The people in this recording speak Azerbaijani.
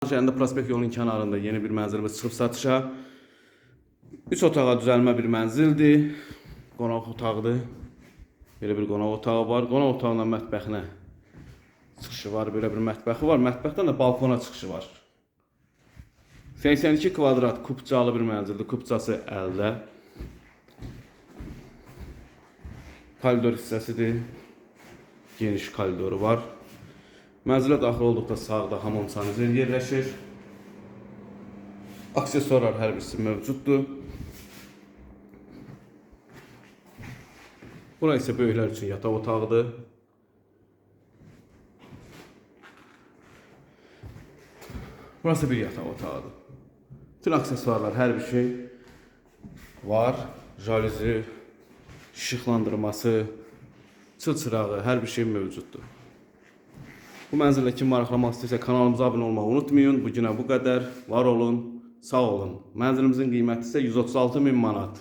Şəhərində Prospekt yolunun kənarında yeni bir mənzilimiz çıxıb satışa. 3 otağa düzəlmə bir mənzildir. Qonaq otağıdır. Belə bir qonaq otağı var. Qonaq otağından mətbəxinə çıxışı var. Belə bir mətbəxi var. Mətbəxdən də balkona çıxışı var. 82 kvadrat kupçalı bir mənzildir. Kupçası əldə. Koridor hissəsidir. Geniş koridoru var. Mənzilə daxil olduqda sağda hamam sanuzel yerləşir. Aksesuarlar hər birisi mövcuddur. Bura isə böyüklər üçün yataq otağıdır. Burası bir yataq otağıdır. Bütün aksesuarlar, hər bir şey var. Jaluzi, işıqlandırması, çıl çırağı, hər bir şey mövcuddur. Bu mənzillə kim maraqlanmaq istəyirsə kanalımıza abunə olmağı unutmayın. Bu günə bu qədər. Var olun, sağ olun. Mənzilimizin qiyməti isə 136 min manat.